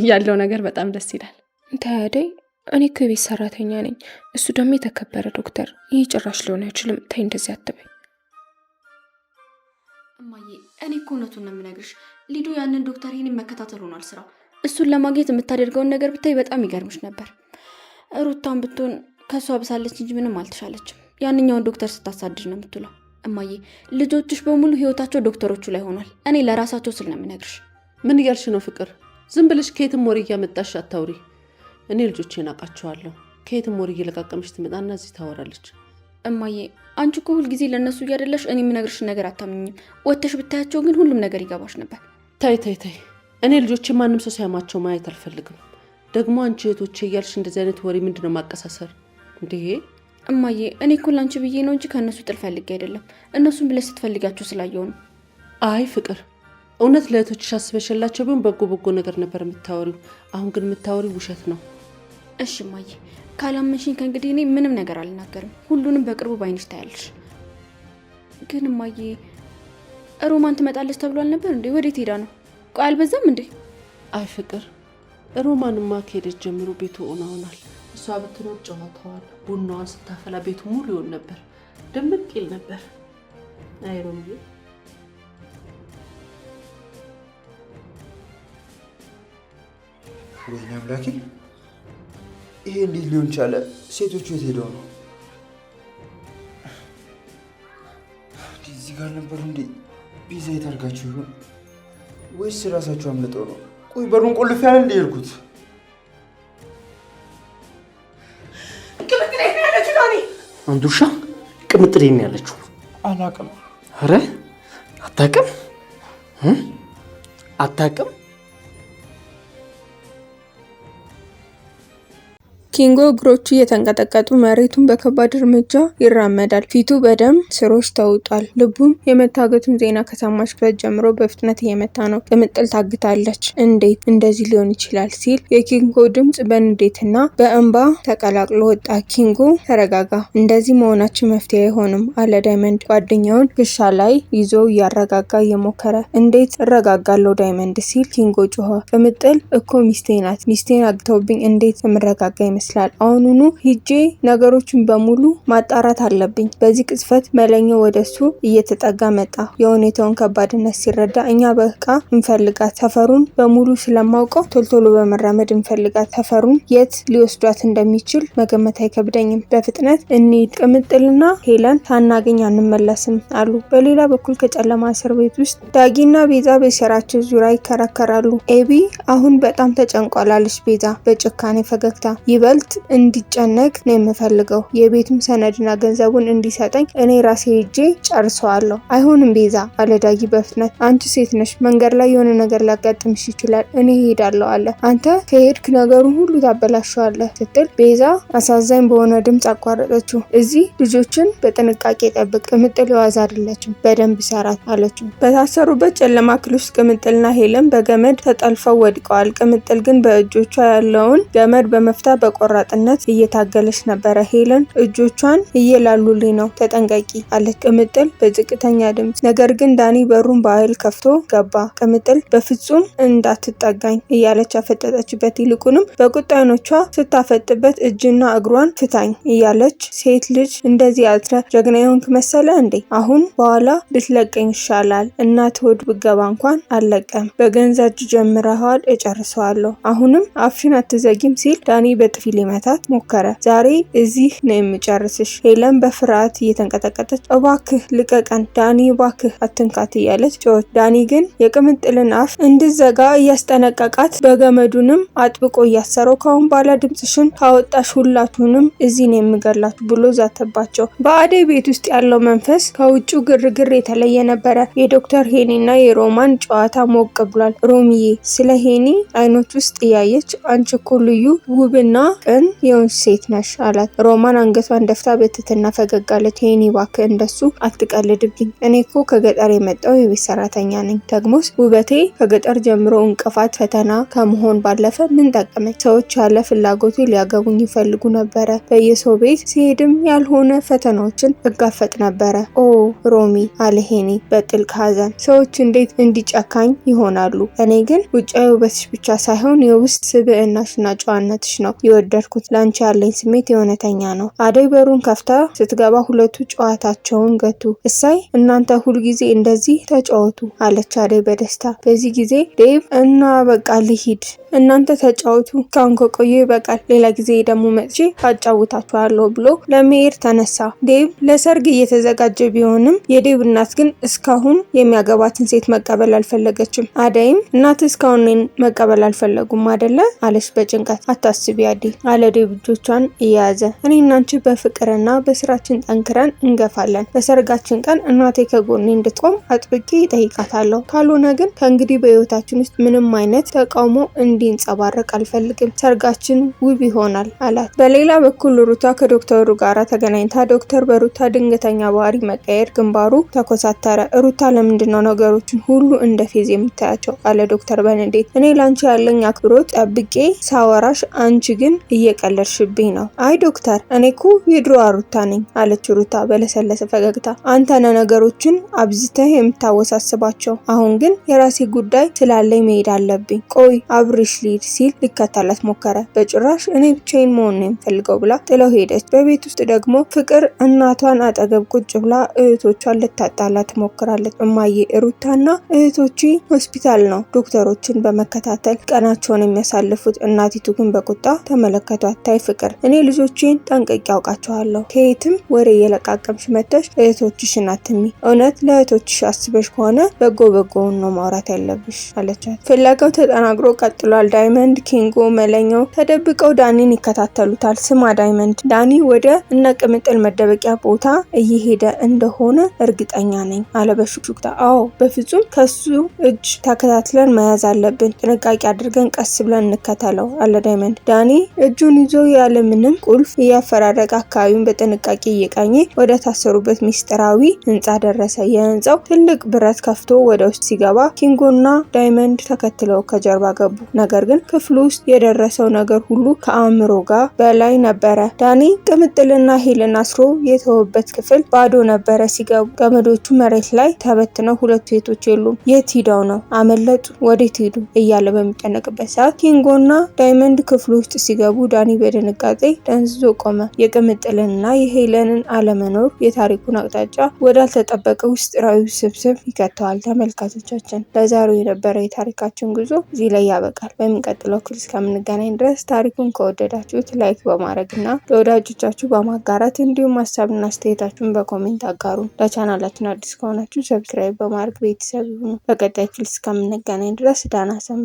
ያለው ነገር በጣም ደስ ይላል። ተይ አደይ፣ እኔ እኮ የቤት ሰራተኛ ነኝ፣ እሱ ደግሞ የተከበረ ዶክተር። ይህ ጭራሽ ሊሆን አይችልም። ተይ እንደዚህ አትበይ። እማዬ፣ እኔ እኮ እውነቱን ነው የምነግርሽ። ሊዱ ያንን ዶክተር ይህን መከታተል ሆኗል ስራው። እሱን ለማግኘት የምታደርገውን ነገር ብታይ በጣም ይገርምሽ ነበር። ሩታን ብትሆን ከእሷ ብሳለች እንጂ ምንም አልተሻለችም። ያንኛውን ዶክተር ስታሳድድ ነው የምትውለው። እማዬ፣ ልጆችሽ በሙሉ ህይወታቸው ዶክተሮቹ ላይ ሆኗል። እኔ ለራሳቸው ስል ነው የምነግርሽ። ምን እያልሽ ነው ፍቅር? ዝም ብለሽ ከየትም ወሬ እያመጣሽ አታውሪ። እኔ ልጆቼን አውቃቸዋለሁ። ከየትም ወሬ እየለቃቀመች ትመጣና እዚህ ታወራለች። እማዬ፣ አንቺ እኮ ሁልጊዜ ለእነሱ እያደለሽ እኔ የምነግርሽን ነገር አታምኝም። ወጥተሽ ብታያቸው ግን ሁሉም ነገር ይገባሽ ነበር። ተይ ተይ ተይ፣ እኔ ልጆቼ ማንም ሰው ሲያማቸው ማየት አልፈልግም። ደግሞ አንቺ እህቶቼ እያልሽ እንደዚህ አይነት ወሬ ምንድን ነው ማቀሳሰር እንዴ? እማዬ፣ እኔ እኮ ላንቺ ብዬ ነው እንጂ ከእነሱ ጥል ፈልጌ አይደለም። እነሱን ብለሽ ስትፈልጋቸው ስላየው ነው። አይ ፍቅር፣ እውነት ለእህቶችሽ አስበሽላቸው ቢሆን በጎ በጎ ነገር ነበር የምታወሪው። አሁን ግን የምታወሪው ውሸት ነው። እሺ እማዬ፣ ካላመንሽኝ ከእንግዲህ እኔ ምንም ነገር አልናገርም። ሁሉንም በቅርቡ ባይንሽ ታያለሽ። ግን እማዬ፣ ሮማን ትመጣለች ተብሏል ነበር እንዴ? ወዴት ሄዳ ነው? ቆይ አልበዛም እንዴ? አይ ፍቅር፣ ሮማንማ ከሄደች ጀምሮ ቤቱ ኦና ሆኗል። እሷ ብትኖር ጨዋታዋን፣ ቡናዋን ስታፈላ ቤቱ ሙሉ ይሆን ነበር፣ ድምቅ ይል ነበር። አይ ሮምዬ፣ ወይኔ አምላኬ፣ ይሄ እንዴት ሊሆን ቻለ? ሴቶቹ የት ሄደው ነው? እዚህ ጋር ነበሩ እንዴ? ቤዛ የት አድርጋችሁ ይሆን? ወይስ ራሳቸው አምልጠው ነው? ቆይ በሩን ቆልፌ ያለ እንደ ሄድኩት። አንዱ ውሻ ቅምጥል ነው ያለችው። አላውቅም። ኧረ አታውቅም እ አታውቅም። ኪንጎ እግሮቹ እየተንቀጠቀጡ መሬቱን በከባድ እርምጃ ይራመዳል። ፊቱ በደም ስሮች ተውጧል። ልቡም የመታገቱን ዜና ከሰማችበት ጀምሮ በፍጥነት እየመታ ነው። ቅምጥል ታግታለች፣ እንዴት እንደዚህ ሊሆን ይችላል? ሲል የኪንጎ ድምጽ በንዴትና በእንባ ተቀላቅሎ ወጣ። ኪንጎ ተረጋጋ፣ እንደዚህ መሆናችን መፍትሄ አይሆንም አለ ዳይመንድ ጓደኛውን ትከሻ ላይ ይዞ እያረጋጋ እየሞከረ። እንዴት እረጋጋለሁ ዳይመንድ ሲል ኪንጎ ጮኸ። ቅምጥል እኮ ሚስቴ ናት። ሚስቴን አግተውብኝ እንዴት የምረጋጋ ይመስላል? አሁኑኑ ሂጄ ነገሮችን በሙሉ ማጣራት አለብኝ። በዚህ ቅጽበት መለኛው ወደሱ እየተጠጋ መጣ። የሁኔታውን ከባድነት ሲረዳ እኛ በቃ እንፈልጋት፣ ሰፈሩን በሙሉ ስለማውቀው ቶልቶሎ በመራመድ እንፈልጋት። ሰፈሩን የት ሊወስዷት እንደሚችል መገመት አይከብደኝም። በፍጥነት እንሂድ፣ ቅምጥልና ሄለን ሳናገኝ አንመለስም አሉ። በሌላ በኩል ከጨለማ እስር ቤት ውስጥ ዳጊና ቤዛ በሴራቸው ዙሪያ ይከራከራሉ። ኤቢ አሁን በጣም ተጨንቋል አለች ቤዛ በጭካኔ ፈገግታ። ይበልጥ እንዲጨነቅ ነው የምፈልገው። የቤቱን ሰነድና ገንዘቡን እንዲሰጠኝ እኔ ራሴ ሄጄ ጨርሰዋለሁ። አይሆንም ቤዛ አለ ዳጊ በፍጥነት። አንቺ ሴት ነሽ፣ መንገድ ላይ የሆነ ነገር ሊያጋጥምሽ ይችላል። እኔ እሄዳለሁ አለ። አንተ ከሄድክ ነገሩን ሁሉ ታበላሸዋለህ ስትል ቤዛ አሳዛኝ በሆነ ድምፅ አቋረጠችው። እዚህ ልጆችን በጥንቃቄ ጠብቅ፣ ቅምጥል የዋዛ አይደለችም፣ በደንብ ሰራት አለችው። በታሰሩበት ጨለማ ክፍል ውስጥ ቅምጥልና ሄለን በገመድ ተጠልፈው ወድቀዋል። ቅምጥል ግን በእጆቿ ያለውን ገመድ በመፍታት በቆራጥነት እየታገለች ነበረ። ሄለን እጆቿን እየላሉልኝ ነው፣ ተጠንቀቂ አለች ቅምጥል በዝቅተኛ ድምፅ። ነገር ግን ዳኒ በሩን በኃይል ከፍቶ ገባ። ቅምጥል በፍጹም እንዳትጠጋኝ እያለች አፈጠጠችበት። ይልቁንም በቁጣ ዓይኖቿ ስታፈጥበት እጅና እግሯን ፍታኝ እያለች ሴት ልጅ እንደዚህ አዝረ ጀግና የሆንክ መሰለ እንዴ? አሁን በኋላ ብትለቀኝ ይሻላል። እናት ሆድ ብገባ እንኳን አልለቀም። በገንዛ እጅ ጀምረዋል፣ እጨርሰዋለሁ። አሁንም አፍሽን አትዘጊም ሲል ዳኒ በጥፊ ሊመታት ሞከረ። ዛሬ እዚህ ነው የምጨርስሽ። ሄለን በፍርሃት እየተንቀጠቀጠች እባክህ ልቀቀን ዳኒ፣ እባክህ አትንካት እያለች ጮኸች። ዳኒ ግን የቅምጥልን አፍ እንድዘጋ እያስጠነቀቃት በገመዱንም አጥብቆ እያሰረው ካሁን በኋላ ድምፅሽን ካወጣሽ ሁላችሁንም እዚህ ነው የምገላችሁ ብሎ ዛተባቸው። በአደይ ቤት ውስጥ ያለው መንፈስ ከውጭው ግርግር የተለየ ነበረ። የዶክተር ሄኒና የሮማን ጨዋታ ሞቅ ብሏል። ሮሚዬ ስለ ሄኒ አይኖች ውስጥ እያየች አንቺ እኮ ልዩ ውብና ቅን የሆንሽ ሴት ነሽ አላት። ሮማን አንገቷን ደፍታ በትህትና ፈገግ አለች። ሄኒ እባክህ እንደሱ አትቀልድብኝ። እኔ እኮ ከገጠር የመጣው የቤት ሰራተኛ ነኝ። ደግሞስ ውበቴ ከገጠር ጀምሮ እንቅፋት ፈተና ከመሆን ባለፈ ምን ጠቀመኝ? ሰዎች ያለ ፍላጎቴ ሊያገቡኝ ይፈልጉ ነበረ። በየሰው ቤት ሲሄድም ያልሆነ ፈተናዎችን እጋፈጥ ነበረ። ኦ ሮሚ አለ ሄኒ በጥልቅ ሐዘን። ሰዎች እንዴት እንዲጨካኝ ይሆናሉ? እኔ ግን ውጫዊ ውበትሽ ብቻ ሳይሆን የውስጥ ስብዕናሽና ጨዋነትሽ ነው የወደድኩት። ላንቺ ያለኝ ስሜት የእውነተኛ ነው። አደይ በሩን ከፍታ ስትገባ ሁለቱ ጨዋታቸውን ገቱ። እሳይ እናንተ ሁልጊዜ እንደዚህ ተጫወቱ አለች አደይ በደስታ። በዚህ ጊዜ ዴቭ እና በቃ ልሂድ፣ እናንተ ተጫወቱ፣ ካሁን ከቆየ ይበቃል፣ ሌላ ጊዜ ደግሞ መጥቼ አጫውታችኋለሁ ብሎ ለመሄድ ተነሳ። ዴቭ ለሰርግ እየተዘጋጀ ቢሆንም የዴቭ እናት ግን እስካሁን የሚያገባትን ሴት መቀበል አልፈለገችም። አደይም እናት እስካሁን እኔን መቀበል አልፈለጉም አደለ አለች በጭንቀት። አታስቢ አደይ አለ ዴቭ እጆቿን እየያዘ። እኔ እና አንቺ በፍቅርና በስራችን ጠንክረን እንገፋለን። በሰርጋችን ቀን እናቴ ከጎኔ እንድትቆም አጥብቄ እጠይቃታለሁ። ካልሆነ ግን ከእንግዲህ በህይወታችን ውስጥ ምንም አይነት ተቃውሞ እንዲንጸባረቅ አልፈልግም። ሰርጋችን ውብ ይሆናል አላት። በሌላ በኩል ሩታ ከዶክተሩ ጋር ተገናኝታ ዶክተር በሩታ ድንገተኛ ባህሪ መቀየር ግንባሩ ተኮሳተረ። ሩታ ለምንድነው ነገሮችን ሁሉ እንደ ፌዝ የምታያቸው? አለ ዶክተር በንዴት። እኔ ላንቺ ያለኝ አክብሮት ጠብቄ ሳወራሽ አንቺ ግን እየቀለድሽብኝ ነው። አይ ዶክተር እኔ እኮ የድሮዋ ሩታ ነኝ አለች ሩታ በለሰለሰ ፈገግታ። አንተ ነህ ነገሮችን አብዝተህ የምታወሳስባቸው። አሁን ግን የራሴ ጉዳይ ስላለኝ መሄድ አለብኝ። ቆይ አብሬሽ ልሂድ ሲል ሊከተላት ሞከረ። በጭራሽ እኔ ብቻዬን መሆን ነው የምፈልገው ብላ ጥለው ሄደች። በቤት ውስጥ ደግሞ ፍቅር እናቷን አጠገብ ቁጭ ብላ እህቶቿን ልታጣላ ትሞክራለች። እማዬ ሩታና እህቶቼ ሆስፒታል ነው ዶክተሮችን በመከታተል ቀናቸውን የሚያሳልፉት። እናቲቱ ግን በቁጣ ተመለከቷት። ታይ ፍቅር፣ እኔ ልጆቼን ጠንቅቄ አውቃቸዋለሁ። ከየትም ወሬ እየለቃቀምሽ መተሽ እህቶችሽን አትሚ። እውነት ለእህቶችሽ አስበሽ ከሆነ በጎ በጎውን ነው ማውራት ያለብሽ አለቻት። ፍለጋው ተጠናክሮ ቀጥሏል። ዳይመንድ፣ ኪንጎ፣ መለኛው ተደብቀው ዳኒን ይከታተሉታል። ስማ ዳይመንድ፣ ዳኒ ወደ እነ ቅምጥል መደበቂያ ቦታ እየሄደ እንደሆነ እርግጠኛ ነኝ አለ በሹክሹክታ። አዎ በፍጹም ከሱ እጅ ተከታትለን መያዝ አለብን። ጥንቃቄ አድርገን ቀስ ብለን እንከተለው አለ ዳይመንድ። ዳኒ እጁን ይዞ ያለምንም ቁልፍ እያፈራረቀ አካባቢውን በጥንቃቄ እየቃኘ ወደ ታሰሩበት ሚስጥራዊ ህንፃ ደረሰ። የህንፃው ትልቅ ብረት ከፍቶ ወደ ውስጥ ሲገባ ኪንጎና ዳይመንድ ተከትለው ከጀርባ ገቡ። ነገር ግን ክፍሉ ውስጥ የደረሰው ነገር ሁሉ ከአእምሮ ጋር በላይ ነበረ። ዳኒ ቅምጥልና ሄለን አስሮ የተወበት ክፍል ባዶ ነበረ። ሲገቡ ገመዶቹ መሬት ላይ ተበትነው ሁለቱ ሴቶች የሉም። የት ሂደው ነው? አመለጡ? ወዴት ሄዱ? እያለ በሚጨነቅበት ሰዓት ኪንጎና ዳይመንድ ክፍሉ ውስጥ ሲገቡ ዳኒ በድንጋጤ ደንዝዞ ቆመ። የቅምጥልንና የሄለንን አለመኖር የታሪኩን አቅጣጫ ወዳልተጠበቀ ውስጥራዊ ስብስብ ይከተዋል። ተመልካቾቻችን ለዛሬው የነበረ የታሪካችን ጉዞ እዚህ ላይ ያበቃል። በሚቀጥለው ክፍል እስከምንገናኝ ድረስ ታሪኩን ከወደዳችሁት like በማድረግ እና ለወዳጆቻችሁ በማጋራት እንዲሁም ሀሳብና አስተያየታችሁን በ comment አጋሩ። ለቻናላችን አዲስ ከሆናችሁ subscribe በማድረግ ቤተሰብ ይሁኑ። በቀጣይ ክፍል እስከምንገናኝ ድረስ ደህና ሰንብቱ።